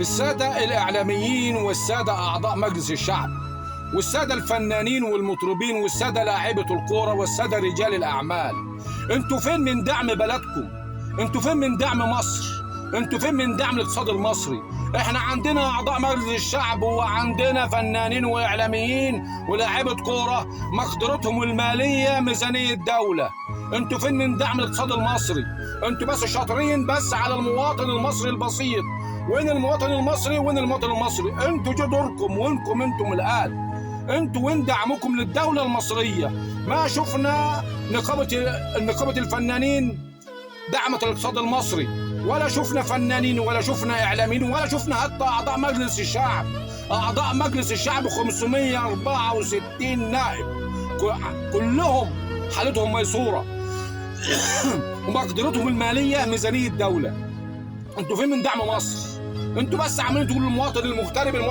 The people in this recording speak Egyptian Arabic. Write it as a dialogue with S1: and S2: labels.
S1: السادة الإعلاميين والسادة أعضاء مجلس الشعب والسادة الفنانين والمطربين والسادة لاعيبة الكورة والسادة رجال الأعمال، انتوا فين من دعم بلدكم؟ انتوا فين من دعم مصر؟ انتوا فين من دعم الاقتصاد المصري؟ احنا عندنا اعضاء مجلس الشعب وعندنا فنانين واعلاميين ولاعيبة كورة مقدرتهم المالية ميزانية دولة. انتوا فين من دعم الاقتصاد المصري؟ انتوا بس شاطرين بس على المواطن المصري البسيط. وين المواطن المصري؟ وين المواطن المصري؟ انتوا جو دوركم، وينكم انتم الآن؟ انتوا وين دعمكم للدولة المصرية؟ ما شفنا نقابة الفنانين دعمت الاقتصاد المصري، ولا شفنا فنانين ولا شفنا اعلاميين ولا شفنا حتى اعضاء مجلس الشعب. اعضاء مجلس الشعب 564 نائب كلهم حالتهم ميسورة ومقدرتهم المالية ميزانية دولة. انتوا فين من دعم مصر؟ انتوا بس عمالين تقولوا للمواطن المغترب المواطن